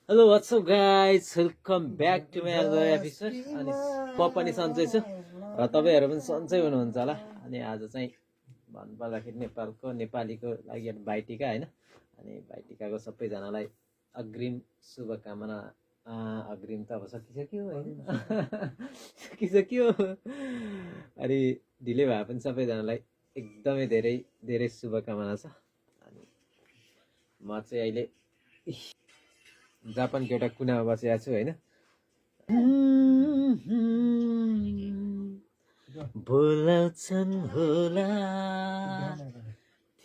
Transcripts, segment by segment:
Hello what's up guys welcome back to my other episode अनि म पनि सन्चै छु र तपाईँहरू पनि सन्चै हुनुहुन्छ होला। अनि आज चाहिँ भन्नुपर्दाखेरि नेपालीको लागि भाइटिका होइन। अनि भाइटिकाको सबैजनालाई अग्रिम शुभकामना। अग्रिम त अब सकिसक्यो होइन सकिसक्यो। अनि ढिलै भए पनि सबैजनालाई एकदमै धेरै धेरै शुभकामना छ। अनि म चाहिँ अहिले जापानको एउटा कुनामा बसेको छु होइन। बोलाउँछन् होला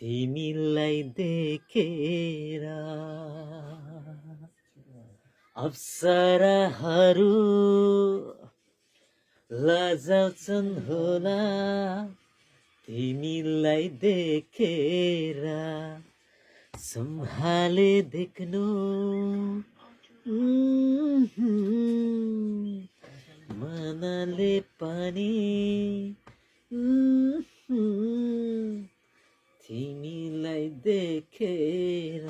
तिमीलाई देखेर अप्सराहरू लजाउँछन् होला तिमीलाई देखेर सम्हाले देख्नु मनले पनि तिमीलाई देखेर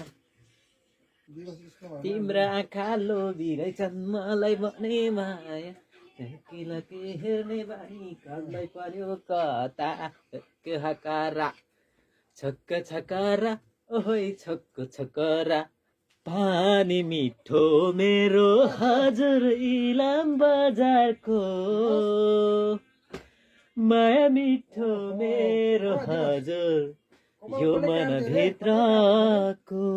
तिम्रा आँखा लोभिरहेछन् मलाई भने माया किलके हेर्ने बानी कलाई पर्यो कता हकारा छक्क छकारा ओइ छक्क छकरा पानी मिठो मेरो हजुर इलाम बजारको माया मिठो मेरो हजुर यो मनभित्रको